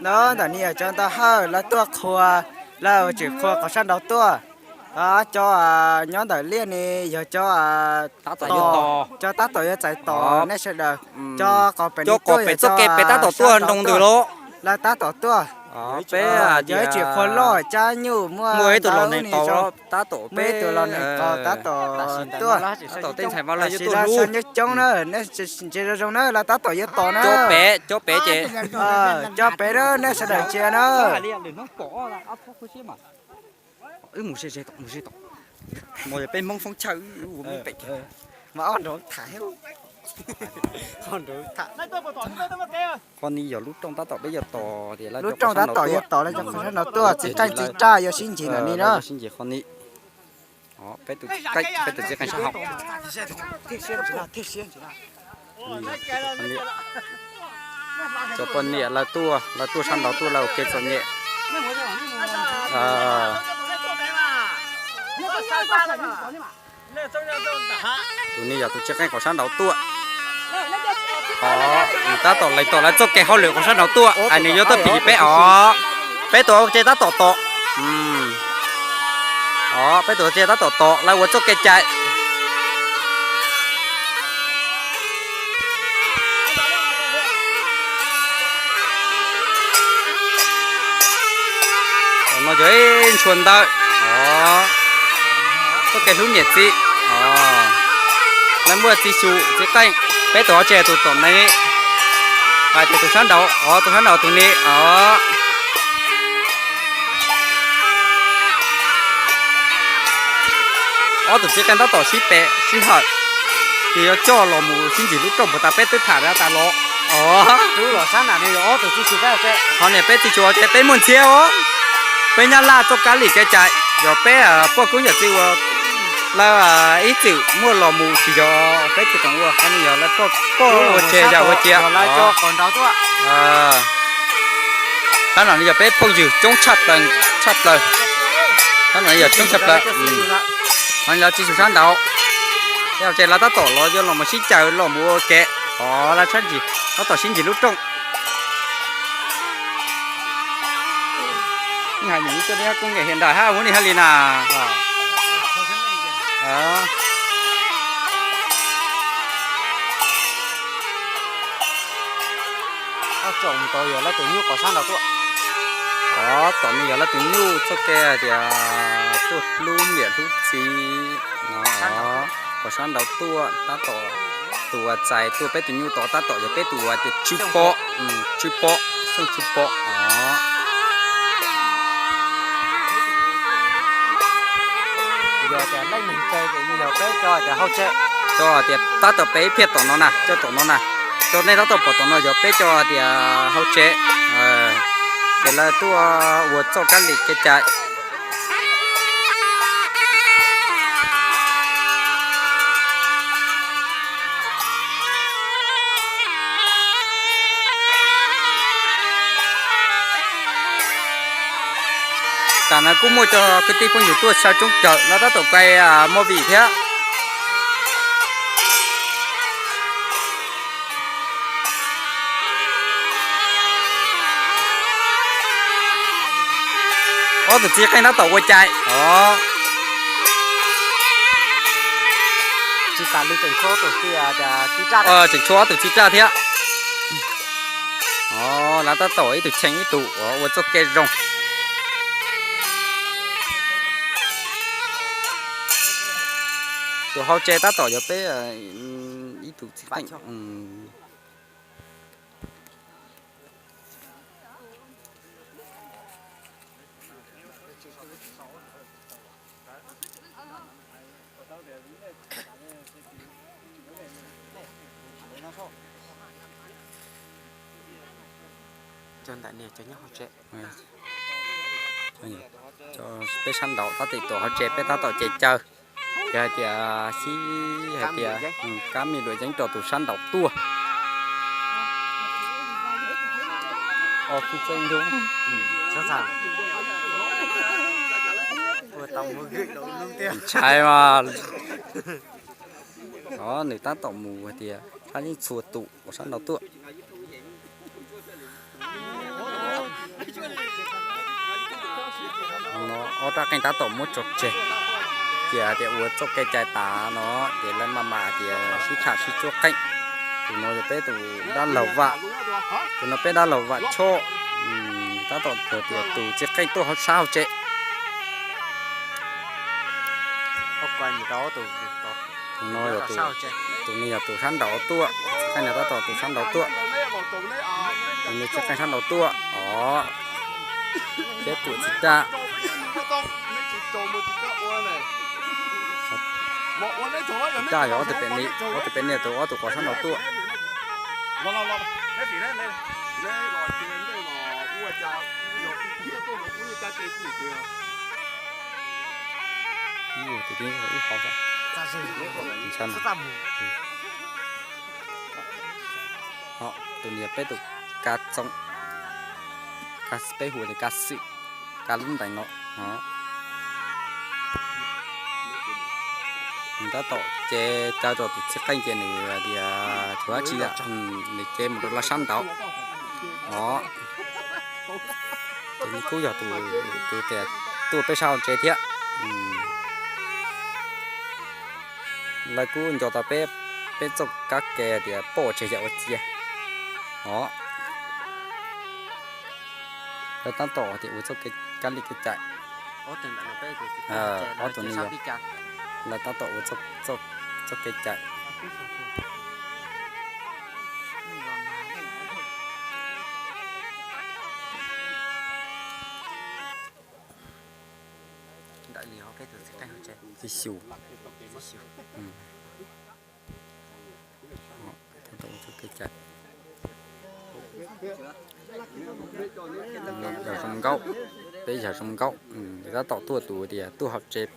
No ntawm no yog cov ntawd hawm lawv tuaj qhua, lawv tseem qhua qhov sab nraud tuaj. Cov nyob ntawm liaj ne yog cov, cov tab tom yuav txais tos nej sawv daws. Cov qhov pem, cov qhov pem txoj kev pem tab tom tuaj nroo ntws los. Lawv tab tom tuaj. Peb yog ib tseem qhua loj cab nyuj muaj ib tug los neeg qaus tab tom, peb ib tug los neeg qaus tab tom tuaj. Tab tom tej ntxhais mas lawv yuav tuaj hlub coob na, nej ntsia zoo zoo na, lawv tab tom yuav tos na. Cov pem, cov pem ces, cov pem na, nej sawv daws ntsia na. Wb mus ze ze tom, mus ze tom. Mas yog peb Hmoob foob chaw, mas ob nrov tham, qhov ni yog lub rooj tab tom peb yuav tos tias lub rooj tab tom yuav tos lawv cov qhov sab nraud tuaj, txiv qeej txiv raj yuav sib ntsib ntawm ni na. Sib ntsib qhov ni. Peb tus, peb tus txiv qeej sab hauv. Cov poj niam lawv tuaj, lawv tuaj sab nraud tuaj lawv ua ke txom nyem. Tus ni yog tus txiv qeej qhov sab nraud tuaj. Nws tab tom lees tom lawv txoj kev hauj lwm qhov sab nraud tuaj es nws yuav tuaj phim peb os. Peb tus hauv tsev tab tom tos. Os, peb tus hauv tsev tab tom tos lawv ua txoj kev cai. Os, no yog ib ntshua ntawm, os, txoj kev hlub niam txiv. Os, lawv muaj txiv xyum txiv qeej, peb tus hauv tsev tus tom ne, hais tias tus sab nraud, os, tus sab nraud tus ni, os. Ob tug txiv qeej tab tom sib pem sib hawm, ces yuav coj los mus sib ntsib lub rooj puag ta peb twb tham tas los. Os, qhov niam peb txiv xyum ces peb muaj ntxhiab os. Peb Nyab Laj txoj kab li kev cai, yog peb poj koob yawm txiv uas lawv ib txwm muaj los mus tsis yog peb tsis tau ua, qhov no yog lawv poj ua tseg yam ua cia. Tab no yog peb phooj ywg coob tshaj plaws, tshaj plaws. Tab no yog coob tshaj plaws. Qhov no yog txiv xyum sab nraud. Yog ces lawv tab tom los yuav los mus sib caw los mus ua ke, qhov lawv sib ntsib, tab tom sib ntsib lub rooj. Hais nws coj neb koob ngeem hiam nram hab ua li hab li na. Txom nyem yog lawv tus nyuj qhov sab nraud tuaj. Os, txom nyem yog lawv tus nyuj txoj kev hais tias tuaj hlub niam hlub txiv no. Qhov sab nraud tuaj tab tom, tus uas txais tuaj peb tus nyuj tod tab tom yog peb tus uas tias Tswb Pob, Tswb Pob, Xyooj Tswb Pob os. Yog tias leej neeg txais ces yog peb cov hauv tsev, cov tias tab tom peb ib phiaj tom no na, cov tom no na, cov nej tab tom pom tom no yog peb cov tias hauv tsev, ces lawv tuaj ua txoj kab li kev cai. Tam no kuj muaj cov kwv tij phooj ywg tuaj sawv tsoob kawg, lawv tab tom kai movie thiab. Ob tug txiv qeej tab tom ua cai os. Tseem tshuav ob tug txiv raj thiab. Os, lawv tab tom ib tug cheem ib tug ua txoj kev zoo. Tus hauv tsev tab tom yog peb ib tug txiv qeej. Cov ntawm no cov nyob hauv tsev. Peb sab nraud tab tom tuaj hauv tsev, peb tab tom ces caw. Ces hais tias sib hais tias kab mis luam yeeb rau tus sab nraud tuaj. Ntshai mas. Os, nws tab tom mus hais tias sab yeej txhua tus uas sab nraud tuaj. Ob rab qeej tab tom muab tso tseg, ces hais tias ua txoj kev cai tas no, ces lawv maj mam tias sib tham sib tsuab qeej. Tus no yog peb tus dab laug vam, tus no peb dab laug vam choj, tab tom tias tus txiv qeej tuaj sab hauv tsev. Tus no yog tus, tus no yog tus sab nraud tuaj, txiv qeej no tab tom tus sab nraud tuaj. Tus no txiv qeej sab nraud tuaj os. Thiab tuam txiv raj, txiv raj yog ob tug pem ni, ob tug pem ni tus ob tug quav sab nraud tuaj. Tus niag peb tus ka txoom, peb hu tias ka xwm, ka lub ntees no. Nws tab tom cev caw rau tus txiv qeej ces nws tias tsuav dab tsi yam, nws cev mus rau lawv sab nraud os. Ces nws kuj yog tus, tus tias tuaj peb sab hauv tsev thiab. Lawv kuj nco tau peb, peb txoj kab ke tias poj tseg yam ua cia os. Lawv tab tom tias ua txoj kab li kev cai, ob tug no lawv tab tom ua txoj kev cai. Txiv xyu, tab tom ua txoj kev cai. Yog zoo nkauj, peb yog zoo nkauj, tab tom tuaj tus tias tuaj hauv tsev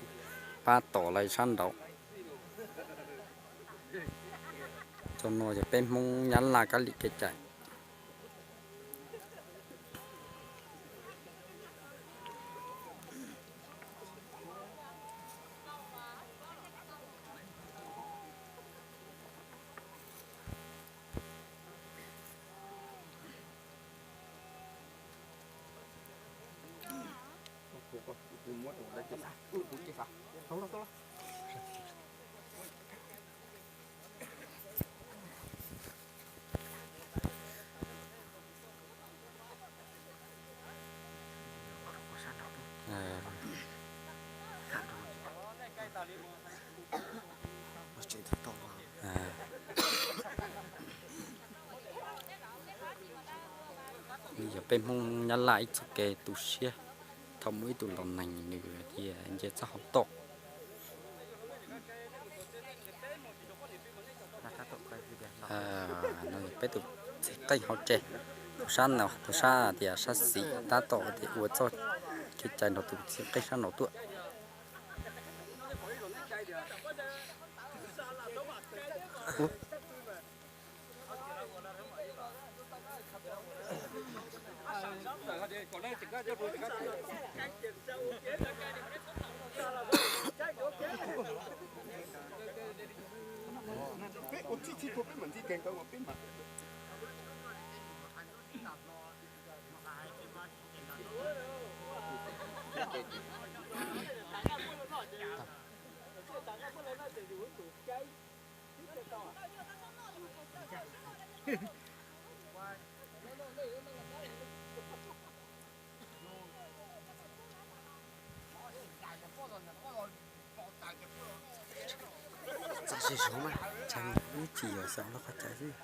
pab tos lawv sab nraud. Cov no yog peb Hmoob Nyab Laj kab li kev cai. Yog peb Hmoob Nyab Laj ib txoj kev tu siab, thaum muaj ib tug laus neeg nws thiaj nce txoj hauv toj. No yog peb tus txiv qeej hauv tsev, tus sab no, tus sab tias sab xis tab tom tias ua txoj kev cai nrog tus txiv qeej sab nraud tuaj. Txav zog mas, ib tsis yog xav lub qhov cai xwb,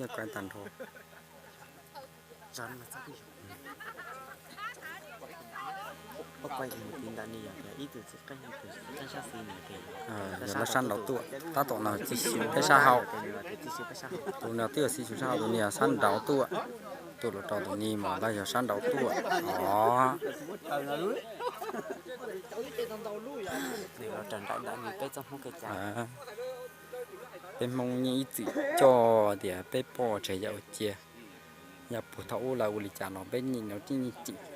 yog kuv tag nrho. Pab kuaj mus ti ntawm ni yog tias ib tug txiv qeej, ib tug txiv qeej sab xis nws tias yog lawv sab nraud tuaj, tab tom no txij xyu peb sab hauv. Tus no twb yog txij xyu sab hauv, tus ni yog sab nraud tuaj, tuaj los rau tus ni mas lawv yog sab nraud tuaj os. Nws los raws nraim ntawd nws peb txoj Hmoob kev cai. Peb Hmoob yeej ib txwm coj tias peb poj tseg yam ua cia, yam puag thaum ub lawv ua li cas los peb yeej no yeej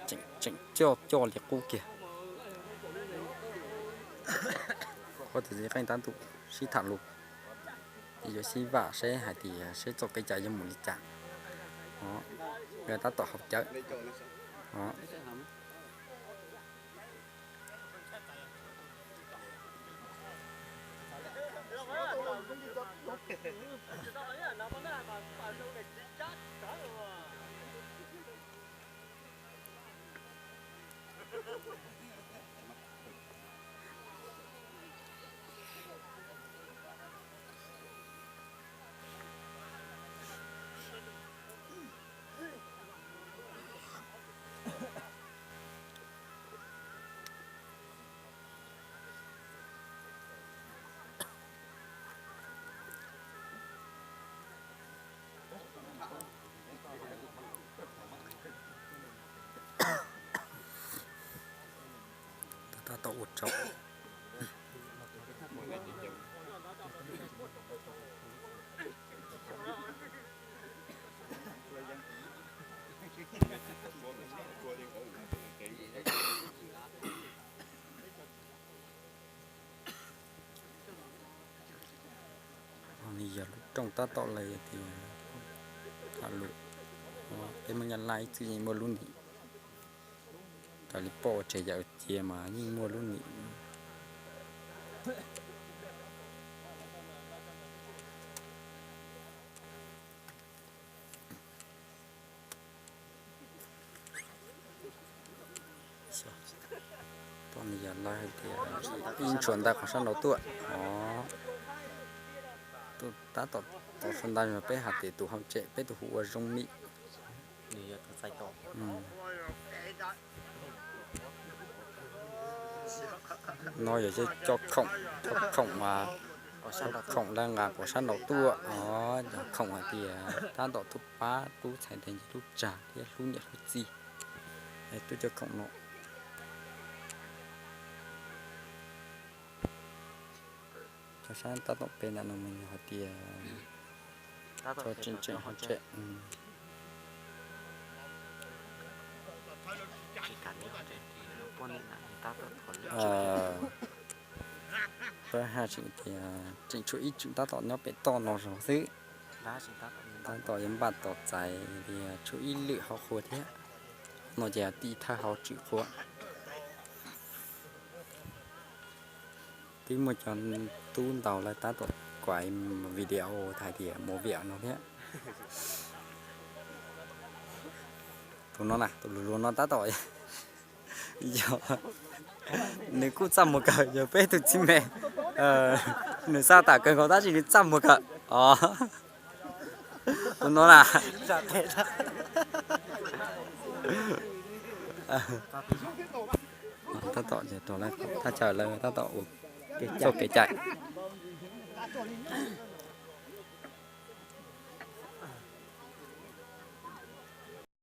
tseem coj coj li qub kiag. Ob tug txiv qeej tab tom sib tham lus, yuav sib vam seb hais tias seb txoj kev cai yuav mus li cas. Tab tom haus cawv. Tab tom ua tsaug. Yog lub rooj tab tom lawm tias tham lus, peb Hmoob Nyab Laj ib txwm yeej muaj lub nim. Raws li pom ua tsev yam cia mas yeej muaj lub nim. Poj niam yog lawv hais tias ib ntshua ntais qhov sab nraud tuaj os. Tus tab tom tau sua ntais mas peb hais tias tus hauv tsev, peb tus hu ua Zoo Mim. No yog cov khoom, cov khoom, cov khoom lawv nqa qhov sab nraud tuaj os. Cov khoom hais tias tab tom tuaj pab tub txhais tes nce lub tsag thiab hlub niam hlub txiv. Tub cov khoom no. Cov sab tab tom pem ntawm no mas yog hais tias tseem tseem hauv tsev. Pab haj tseem tias tseem tshuav ib tseem tab tom nyob pem toj no zog xwb. Tab tom yuav npaj tos txais tias tshuav ib lwm hauv qhua thiab. No ces tim thawj hauv tseem qhua. Twb muaj cov tub ntaus lawv tab tom kuav video hais tias movie no thiab. Tus no na, tus luv luv no tab tom, yog, nws kuj txaj muag kawg, yog peb tus txiv me, nws xav tam kawg nkaus tab sis nws txaj muag kawg os. Tus no na, tab tom rau lawv thaj chaw lawv tab tom ua txoj kev cai.